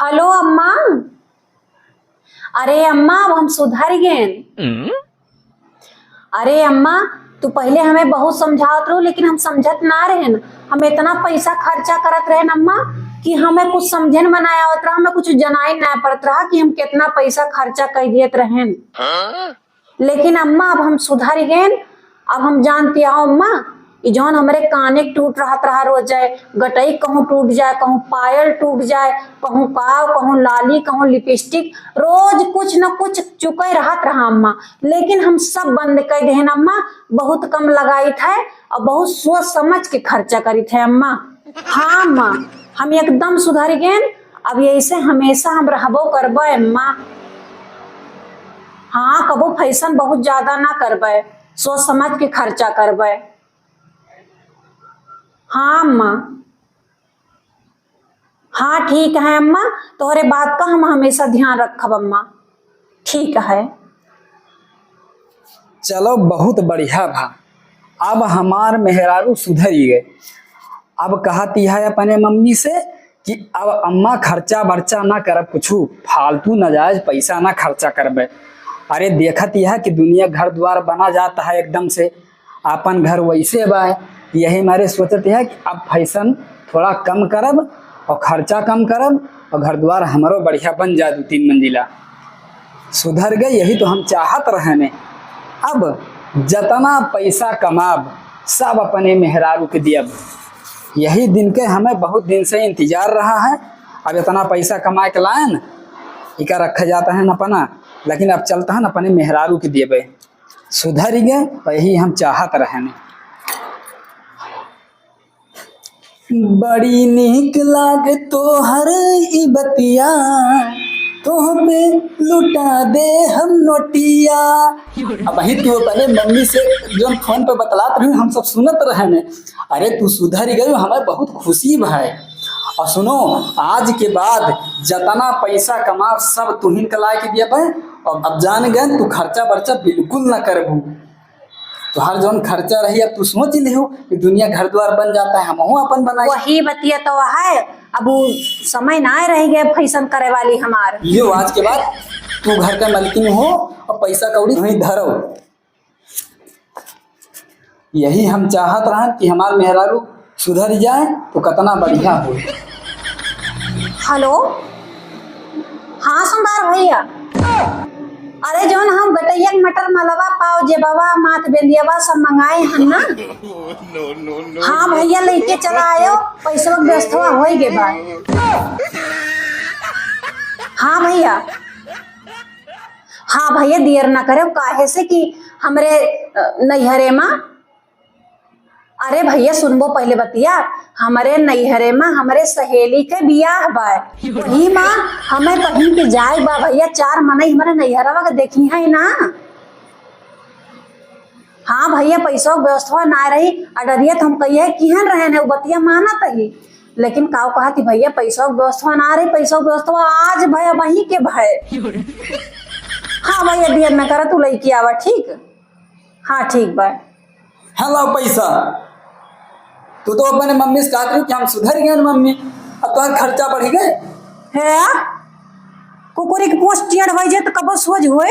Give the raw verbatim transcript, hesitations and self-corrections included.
हेलो अम्मा। अरे अम्मा, अब हम सुधर गेन। अरे अम्मा, तू पहिले हमें बहुत समझावत रहू, लेकिन हम समझत ना रहेन। हम इतना पैसा खर्चा करत रहेन अम्मा कि हमें कुछ समझे में ना आवत रहा, हमें कुछ जनाई ना पड़त रहा कि हम कितना पैसा खर्चा कर दियत रहेन। लेकिन अम्मा, अब हम सुधर गेन। अब हम जानती हो अम्मा, ई जौन हमरे काने के टूट रहत रहा रोज, गटई कहूँ टूट जाए, कहूँ पायल टूट जाए, कहूँ काव, कहूँ लाली, कहूँ लिपस्टिक, रोज कुछ न कुछ चुके रहत रहा अम्मा। लेकिन हम सब बंद कर देहन अम्मा, बहुत कम लगाइत है और बहुत सोच समझ के खर्चा करित है अम्मा। हाँ अम्मा, हम एकदम सुधर गेन। अब यही से हमेशा हम रहबो करबे अम्मा। हाँ, कबो फैशन बहुत ज्यादा ना करबे, सोच समझ के खर्चा करबे। हाँ अम्मा। हाँ ठीक है अम्मा, तोहरे बात का हम हमेशा ध्यान रखब अम्मा। ठीक है। चलो, बहुत बढ़िया भा, अब हमार मेहरारू सुधरी गए। अब कहती है अपने मम्मी से कि अब अम्मा खर्चा बर्चा ना करब, कुछ फालतू नाजायज पैसा ना खर्चा करबे। अरे देखत यह कि दुनिया घर द्वार बना जाता है एकदम से, आपन घर वैसे बा। यही मारे सोचत है कि अब फैशन थोड़ा कम करब और खर्चा कम करब और घर द्वार हमरो बढ़िया बन जाए, दो तीन मंजिला। सुधर गए, यही तो हम चाहत रहने। अब जतना पैसा कमाब, सब अपने मेहरारू के दियब। यही दिन के हमें बहुत दिन से इंतजार रहा है। अब इतना पैसा कमा के लायन, इका रखा जाता है न अपना, लेकिन अब चलता है न अपने मेहरारू के दियबे। सुधर गए, यही हम चाहत रहने। बड़ी नीक लाग तोहर ई बतिया, तोह पे लुटा दे हम नोटिया। अब वही तू अपने मम्मी से जौन फोन पे बतलात रही, हम सब सुनत रहने। अरे तू सुधर गई, हमें बहुत खुशी भाई। और सुनो, आज के बाद जतना पैसा कमा सब तुहिन के लाए के दिया भाई। और अब जान गए तू खर्चा बर्चा बिल्कुल ना करबू। तोहार जौन खर्चा रही, अब तू सोच लिहू कि दुनिया घर द्वार बन जाता है, हमहू अपन बनाई। वही बतिया तो है, अब वो समय ना रह गए फैशन करे वाली हमार। लियो, आज के बाद तू घर का मालकिन हो और पैसा कौड़ी वहीं धरो। यही हम चाहत रहन कि हमार मेहरारू सुधर जाए तो कितना बढ़िया हो। हेलो, हाँ सुंदर भैया, अरे जौन हम गटैया के मटर मलवा पाव जेबवा माथ बेंदियावा सब मंगाए हन ना। हाँ भैया, लेके चला आयो, पैसवा के व्यवस्था होई गे बा। हाँ भैया, हाँ भैया, देर ना करे, काहे से कि हमरे, अ, नैहरे मा, अरे भैया सुनबो पहिले बतिया, हमरे नैहरे मा हमरे सहेली के बियाह बा, वही मा हमें कहीं के जाए बा भैया, चार मनई हमरे नैहरवा के देखी है ना। हाँ भैया, पैसवा के व्यवस्था ना रही, अडरिया तो हम कहिए किहन रहे ने, उ बतिया मानत ही, लेकिन काव कहा कि भैया पैसवा के व्यवस्था ना रही, पैसवा के व्यवस्था आज भय वहीं के भय। हाँ भैया, देर न करा, तू लइके आवा, ठीक? हाँ ठीक बा। हेलो पैसा, तू तो अपने मम्मी से कहत रही कि हम सुधर गए मम्मी, अब तोहर खर्चा बढ़ गए। है? कुकुरी के पूंछ टेढ़ होइ जाए तो कबो सोझ होए?